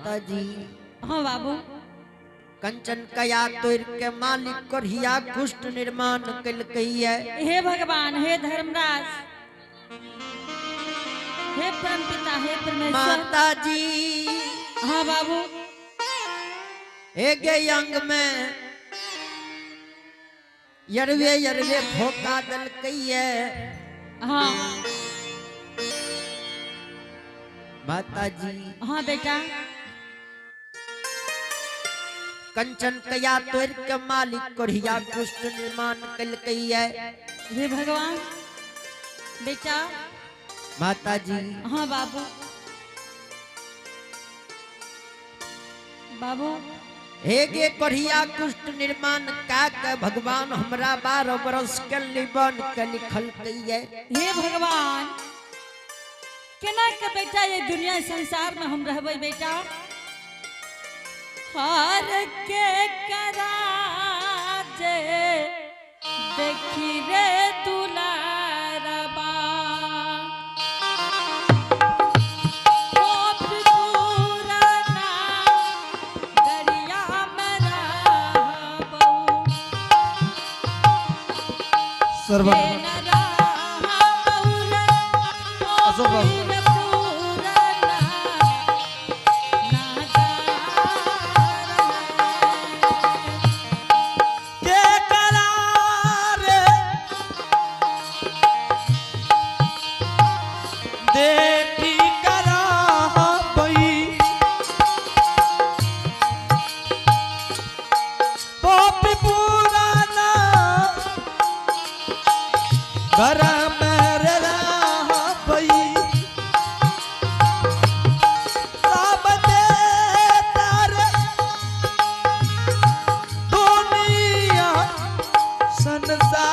माता जी। हाँ बाबू। कंचन कया तोड़ के मालिक कोढ़िया कुष्ठ निर्माण कलकैया। हे भगवान, हे धर्मराज, हे परम पिता, हे परमेश्वर। माता जी। हाँ बाबू। हे गे अंग में यरवे यरवे फोका दलकैया। हाँ। माता जी। हाँ बेटा। कंचन कया तोड़ के मालिक कोढ़िया कुष्ठ निर्माण कलकैया। हे भगवान, बेटा। माता जी। हाँ बाबू, बाबू। हे गे कोढ़िया कुष्ठ निर्माण का के भगवान हमरा 12 बरस के लिबन के लिखल कइये। हे भगवान, केना के बेटा ये दुनिया संसार में हम रहबै बेटा? हार के कराजे देखी रे दुलारबा, ओ पुराना दरिया में रहबऊ। सर्व के न रहबऊ रे, ओ अशोक बाबू। पीर पुराना नादार में। के करारे देखी कराबई, पोपी पुराना घर में रहबई। सब दे तारे दुनिया संसार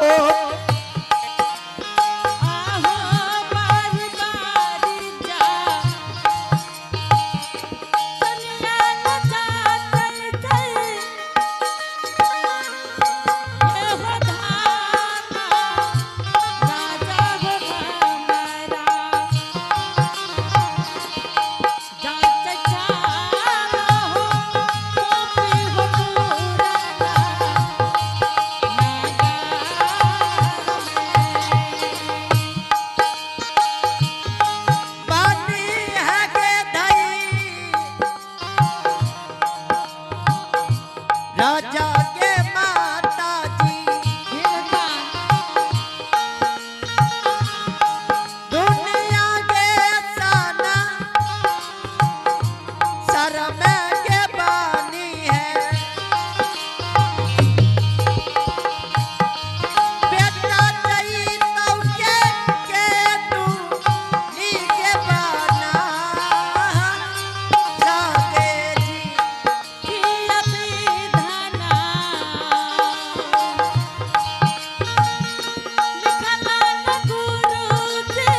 ओ। आहो बार बार जा दुनिया न जातल थे, ये हो धामा राजा हो हमारा जात चारा हो गोपी हो पुराना नागार में। बानी है गे धई राजा के माता जी। हे भगवान। दुनिया के साना शर्म के बानी है, बेटा जई तो के तू नी के बाना जागे जी। किया विधाना लिखला न गुरुजी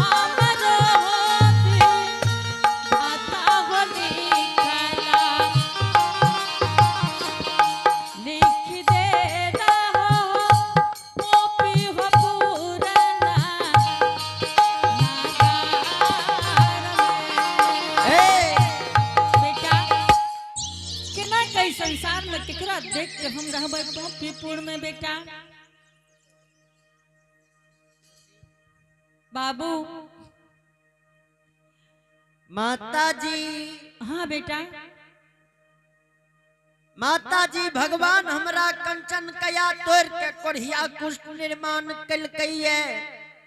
अमर होती आता हो, लिखला लिख दे रहो गोपी हो पुराना नागार में। ए बेटा, केना कई संसार में केकरा देख के हम रहबै पीपुर में बेटा? बाबू। माता जी। हाँ बेटा। माता जी, भगवान हमरा कंचन कया तोड़ के कोढ़िया कुष्ठ निर्माण कलकैये।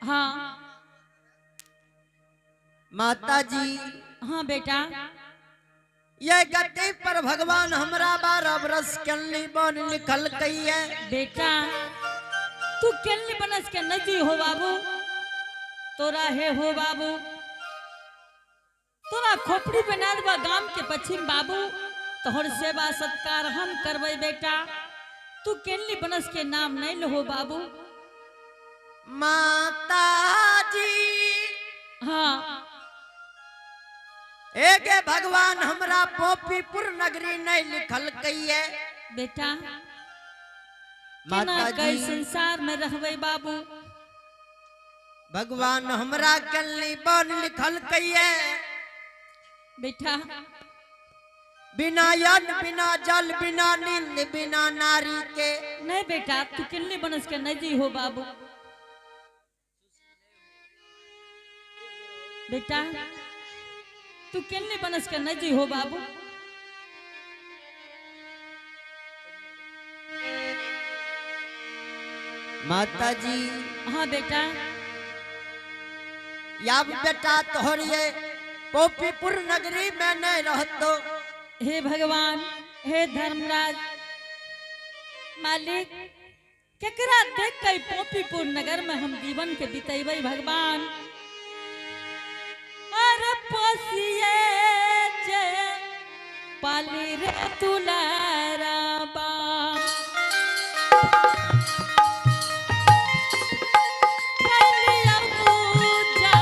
हाँ। माता जी। हाँ बेटा। ये गति पर भगवान हमरा 12 बरस केलनी बन लिखल कइये। बेटा, तू केलनी बनस के नजी हो बाबू, तोरा हे हो बाबू, तोरा खोपड़ी बना देबा गाम के पश्चिम बाबू, तोहर सेवा सत्कार हम करबै बेटा। तू केलनी बनस के नाम नहीं लहो बाबू। माता जी। हाँ। एगे भगवान हमरा पोपीपुर नगरी नहीं लिखल कइये। बेटा, केना माता कई जी। संसार में रहबै बाबू? भगवान हमरा कल्ली बन लिखल कहिए। बेटा। बिना अन्न, बिना जल, बिना नींद, बिना नारी के। नहीं बेटा, तू किन्नी बनस के नहीं जी हो बाबू। बेटा, तू किन्नी बनस के नहीं जी हो बाबू। माता जी। हाँ बेटा। याब बेटा तोहरिए पोपीपुर नगरी में नहीं रहतो। हे भगवान, हे धर्मराज मालिक, केकरा देख के पोपीपुर नगर में हम जीवन के बितेबै भगवान। अरे पोसिए जे पाली रे तुलारा बा, कैलिया पूजा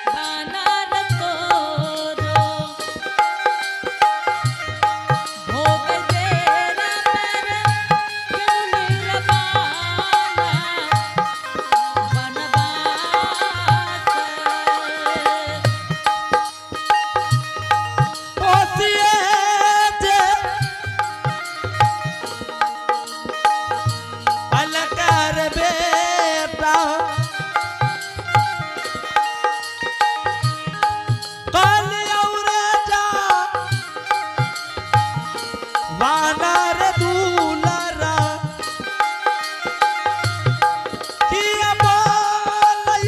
बानर तोरो, भोग देरा पर केउली रबाना बनवास। पोसिए जे अलकार बेटा, कल और जा वानर दुलारा, किया बोलै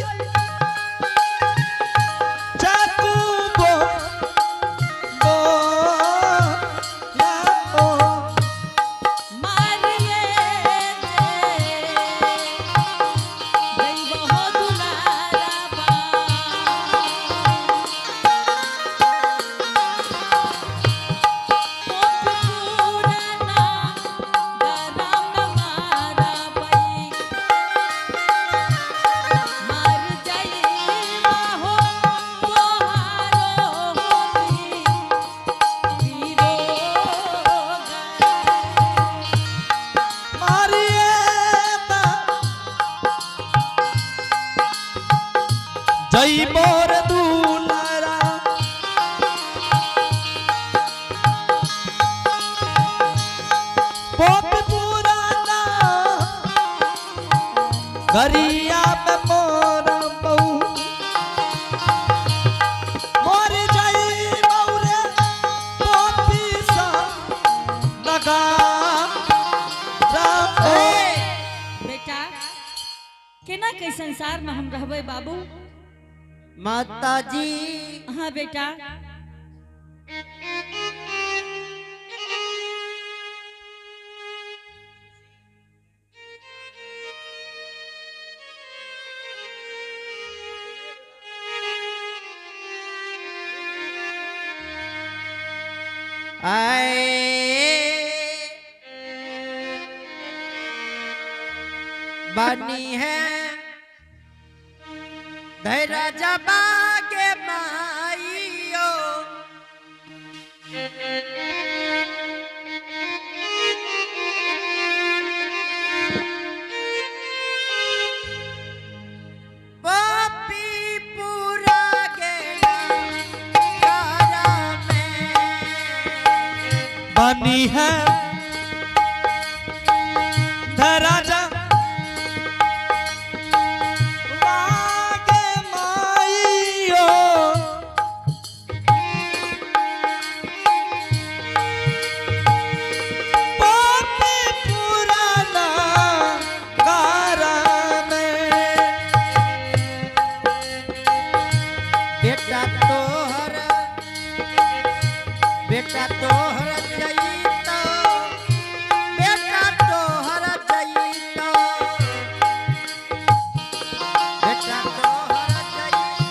चाकू बो बो या ओ। मारिए जे दैव हो दुलारा बा, पोपपुराना गरम मारा बई, मार जाइबा हो तोहारो होती विरोग। मारिए ता जई मोर दुलारा, पोप पुराना गरिया में मोर बहू, मोर जई मौरे पोपी सा नगा रा। बेटा, केना के संसार में हम रहबै बाबू? माता जी। हाँ बेटा। आए बनी है धैरा जबा के माइयो, पापी पूरा गेला कारा में। बनी है धराजा वागे माइयो, पापी पुराना गारा में। बेटा तोहर, बेटा तोहर जईतो, बेटा तोहर जईतो, बेटा तोहर जईतो।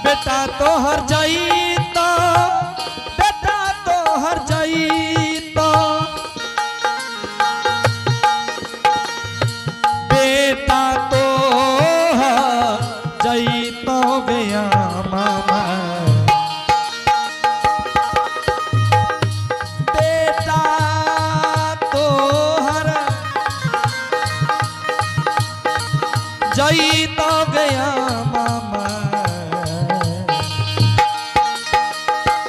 बेटा तोहर जईतो, बेटा तोहर जईतो, बेटा तोहर जईतो गया मामा, बेटा जई तो गया मामा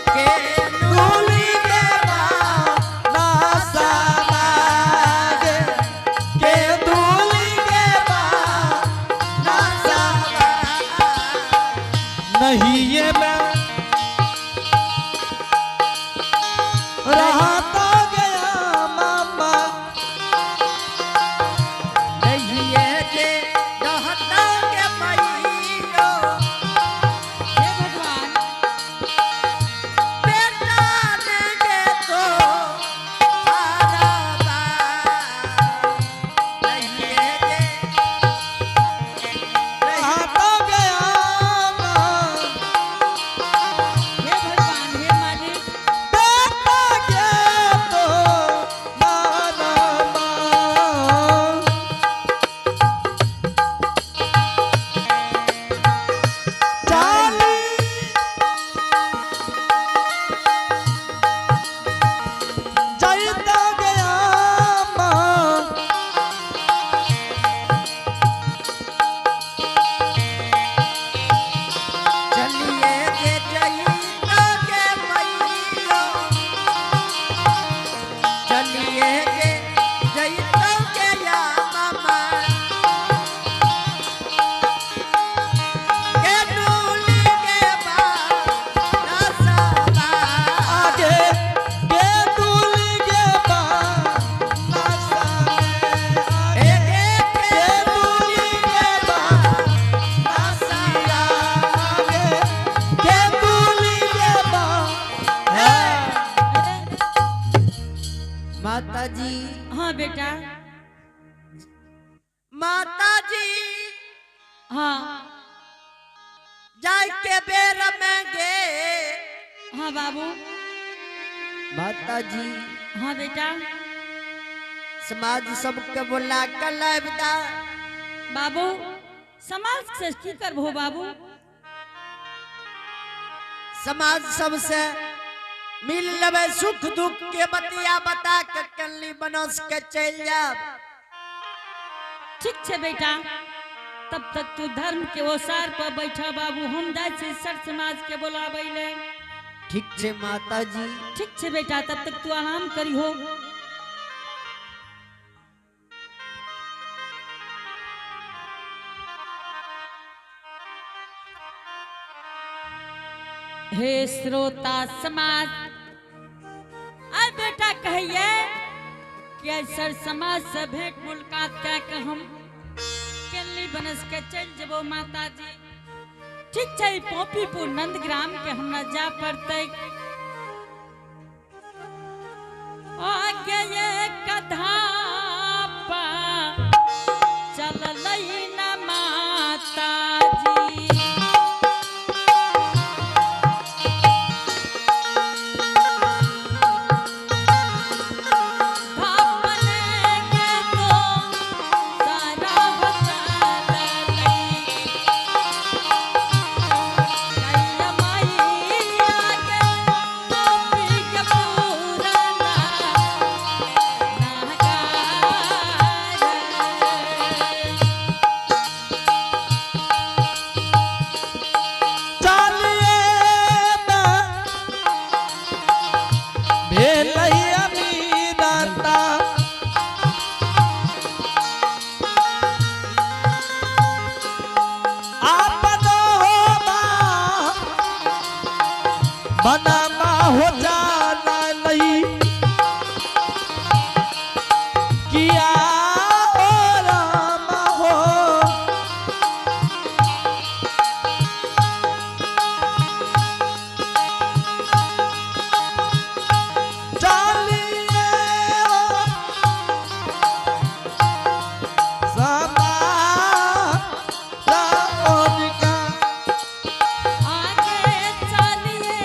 के दूली के ना सामागे के दूली के ना नहीं ये मैं रहा तो गया मामा नहीं जे रहता के मैयो हे भगवान बेटा के तो हारा नहीं जे रहा तो गया मामा हे भगवान हे मालिक बेटा के तो माना मां चाली जाता गया मां चलिए जे जईता के मैयो चलिए जे जईता के या मामा के डोली के बा ना आगे के दूली के बा ना ए आगे के के दूली के बा आगे के दूली के बा माता जी हाँ बेटा माता जी हाँ जाय के बेर में गे हाँ बाबू माता जी हाँ बेटा समाज सबके बोला के लाबदा बाबू समाज से की करबो बाबू समाज सबसे मिल लेबै सुख दुख के बतिया बता के कल्ली बनस के चल जाब ठीक छै बेटा तब तक तू धर्म के ओसार पर बैठा बाबू हम जाइ छी सर समाज के बोलाबै ले ठीक छै माता जी ठीक छै बेटा तब तक तू आराम करिहो हे श्रोता समाज आ बेटा कहिए कि आइ सर समाज से भेंट मुलाकात कए के हम केली बनस के चलि जेबो माता जी ठीक छै पोपीपुर नंदग्राम के हमरा जा पड़तै आगे एक धापा चललै न माता जी धापने के तो सारा हो चललै कैया माई आगे टोपी के पुराना नागार। चालिए भेलैया मीराता आपनो बा बनमा हो जाना नहीं किया हो राम हो चालिए समा का आगे चलिए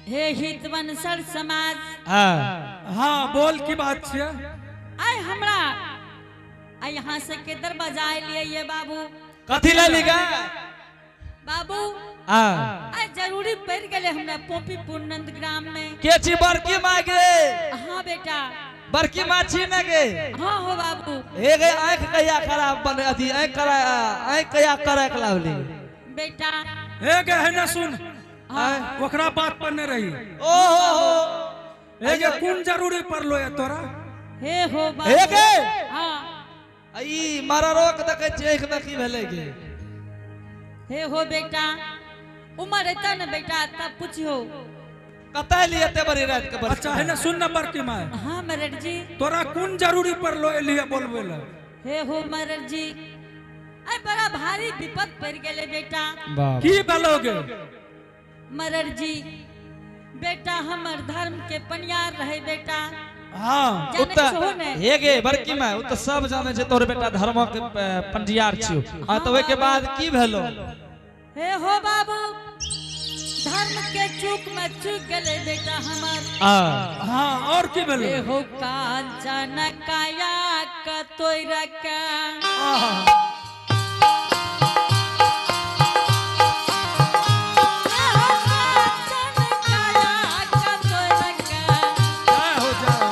हे हितवन सर समाज। हाँ। हाँ, बोल, की बात छियै? आय हमरा आय यहाँ से के दरवाजा लिए ये बाबू। कथी ले ली गे? बाबू। हाँ। आय जरूरी पड़ गेले हमरा पोपीपुर नंद ग्राम में। के छी, बड़की माय गे? हाँ बेटा। बड़की माँ छी ने गे? हाँ हो बाबू। हे गे, आँख कहिया खराब बने, अथी आँख करा, आँख कहिया करे के लावली? बेटा। हे गे, है ना, सुन। हाँ। ओकरा बात पर नहीं रही। ओहो हो। हे गे, कोन जरूरी पड़लो है तोरा? हे हो बाबू। हे गे। हाँ। ई मारा रोक देखै छी, आँख में की भेलै गे? हे हो बेटा, उमर एता न बेटा, तब पूछियो। कतऽ लिए एते बड़ी रात के बड़ी? अच्छा, है ना, सुन ना बड़की माय। हाँ मरर जी। तोरा कोन जरूरी पड़लो एलिए बोलबे ले? हे हो मरर जी, आय बड़ा भारी विपद पड़ गेले बेटा। की भेलो गे? मरर जी, बेटा हमर धर्म के पनियार रहे बेटा। हाँ। जाने उत छहो ने? हे गे बड़की माय, उ तऽ सब जानै छै तोहर बेटा धर्म के पंजियार छियौ। हाँ, तऽ ओहिके बाद की भेलो? हे हो बाबू, धर्म के चूक में चूक गेले बेटा हमर। आ। हाँ, और की भेलो? हे हो कांचन काया का तोरा का। आहा। हे हो कांचन काया का तोरा का। जय हो, जय हो।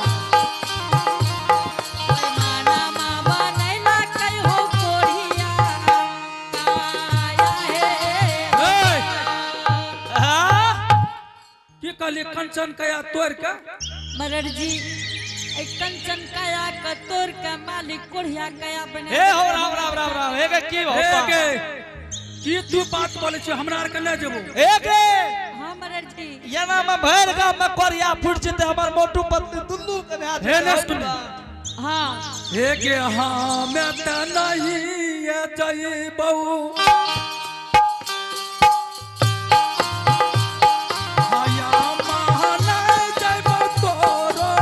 माना मामा नैला कई हो कोढ़िया काया हे। ए, हाँ? की कहली, कंचन कया तोड़ के? मरर जी, ए कंचन काया का तोड़ के मालिक कोढ़िया काया बना। हे हो, राम राम राम राम, हे गे, की हो? हे गे, की तू बात बोले छी? हमरा आर के ले जेबो? हे गे। हाँ मरर जी। एना में भरि गाम में कोरिया फुट जेतै, हमर मोटू पतलू दुनू के भए हे जेतै। ने सुन। हाँ। हे गे, हाँ, मैं तऽ नहीं जइबौ। हाया महाना जइबौ तोरो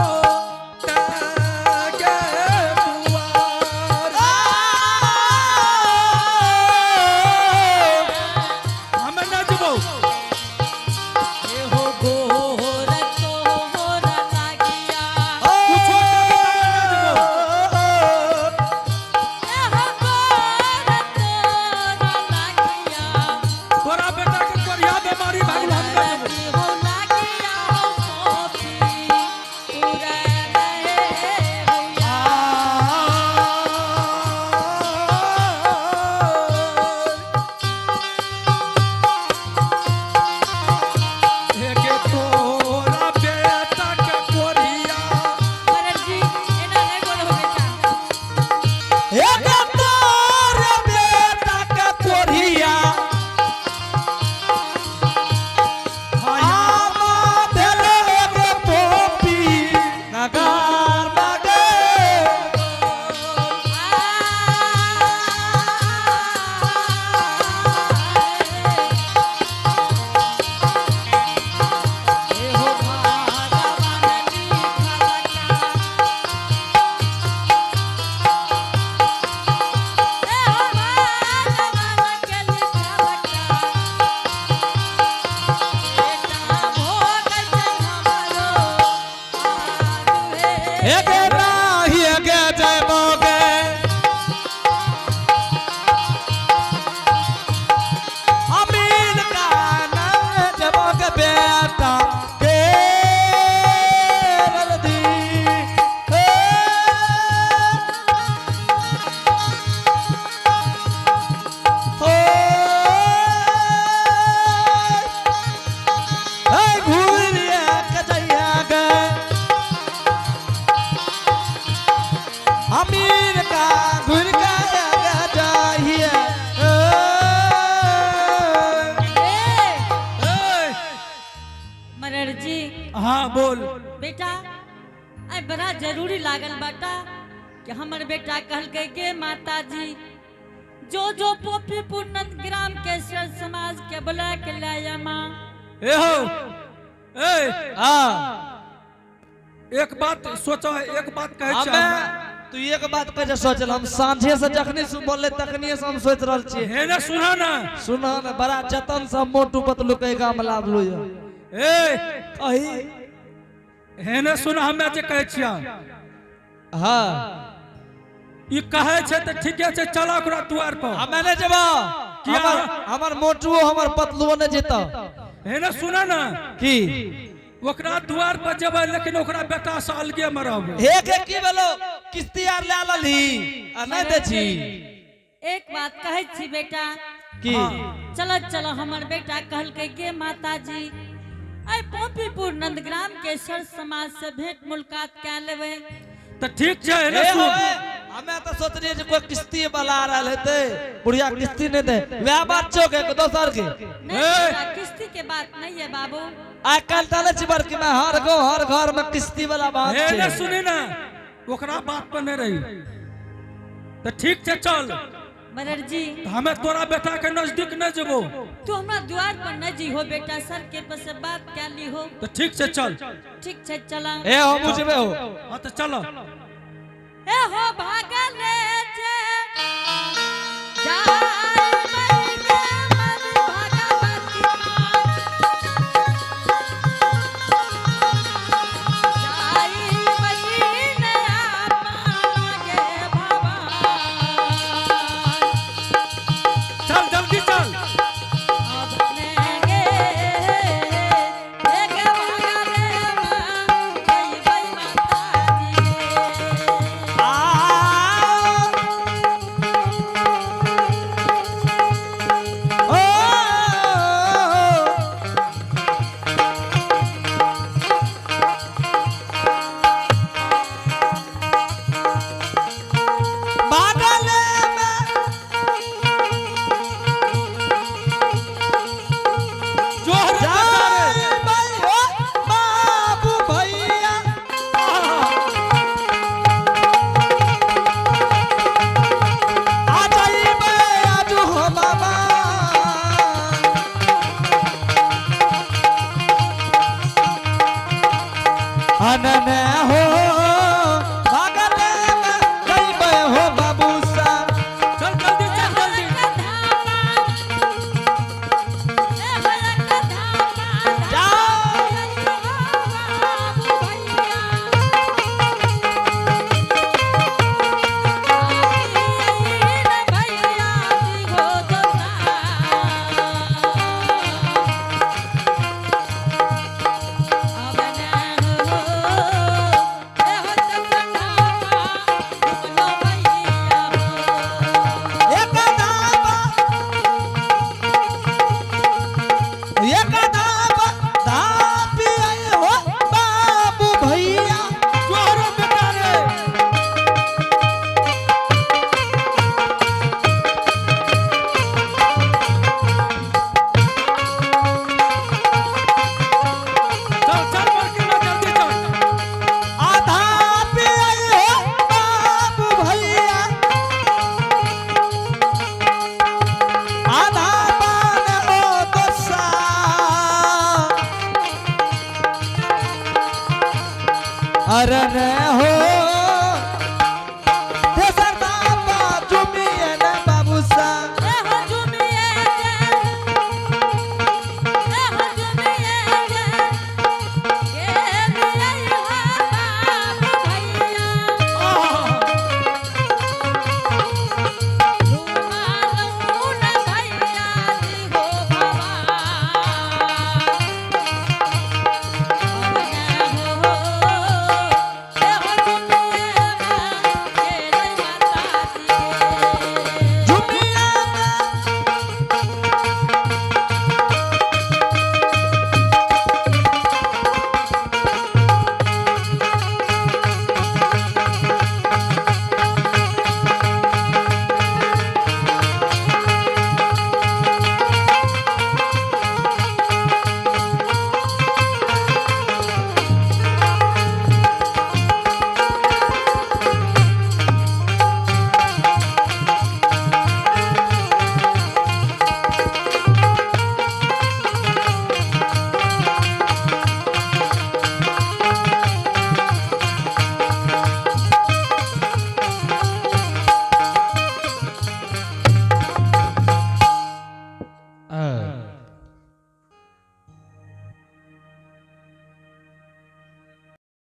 गे दुआर। हमे नहि जेबौ। हे हो गोर तोहर लागिया। कुछो करबी तऽ नहि जेबौ। हे हो गोर तोहर लागिया। तोरा बेटा के कोरिया बेमारी भए गेलौ, हम नहि जेबौ। हो लागिया हो मोती पूरा रहे होया। हे तोरा बेटा के कोरिया। मरर जी, एना नहीं बोलो बेटा। हे गे तोर बेटा के कोरिया। आमा भेलै गे पोपी नगार मगे। हे गे नाही गे जयबो गे, अमीन का जयबो गे बेटा के रलदी हे। हो हे घूरिया के जइया गे, अमीर का घुर के जाइए। ए, मरर जी। हाँ, बोल। बेटा, आइ बड़ा जरूरी लागल बाटा कि हमर बेटा कहलकै गे माता जी, जो जो पोपीपुर नंद ग्राम के सर समाज के बुला के लाया माँ। ए हो, ए। हाँ। एक बात सोचो, एक बात कहै छी हमे हमरा। तू एक बात कहे सोचल, हम साँझे से जखनी से बोलले तखनी से हम सोच रहल छियै। हे ने, सुना ना। सुना ने, बड़ा जतन से हम मोटू पतलू के गाम लावलू ये। ए कही हेने सुन हमे जे कहै छियै। हाँ ई कहै छै तऽ ठीके छै, चल ओकरा दुआर पर। हमे नहीं जेबा। किया? हमर हमर मोटुओ हमर पतलुओ नहीं जेता। हेने सुन ना। की? ओकरा दुआर पर जेबै लेकिन ओकरा बेटा से अलगे मे रहबै। हे के की भेलो, किस्ती आर ले लली आ नहीं दे छी। एक बात कहै छी बेटा। की? चलो चलो, हमर बेटा कहलकै के माताजी आइ पोपीपुर नंदग्राम के सर समाज से भेंट मुलाकात कै लेबै। तऽ ठीक छै, हेने ए सुन। होए, हमे तो सोचलिए जे कोई किस्ती वाला आ रहल हेतै, बुढ़िया किस्ती नहीं दे, वएह बात छौ के दोसर के? नहीं बेटा, किस्ती के बात नहीं है बाबू। आइ काल्हि तऽ छी बड़की में हर गाँव हर घर में किस्ती वाला बात हेने छै। सुनी ना, ओकरा बात पर नहीं रही तऽ ठीक छै, चल। मरर जी, तऽ हमे तोरा बेटा के नजदीक नहीं जेबो। तू हमरा द्वार पर न जी हो बेटा, सर के पास से बात कै ली हो। तऽ ठीक छै, चल। ठीक छै, चला। ए हम जेबै हो। हाँ तऽ चल। ए हो भागल जे जाय बई गे मन भगवती माँ। जाई बई ने आपन गे भवान। चल जल्दी चल। अपने गे एक भागल माँ गई बई माताजी गे। आ ओ बादल में जोहर बेटा रे। जाय बई हो बाबू भैया। आ जाइबे आज हो बाबा। अनने हो बागले में जइबे हो बाबू सा। चल जल्दी चल जल्दी। जा। एक धाबा एक धाबा धापी आए हो बाबू भैया। जोहर बेटा रे। चल चल बड़की माँ, जल्दी चल। आधा पे आए हो बाबू भैया, आधा पान ओ दोसा। अरे ने हो।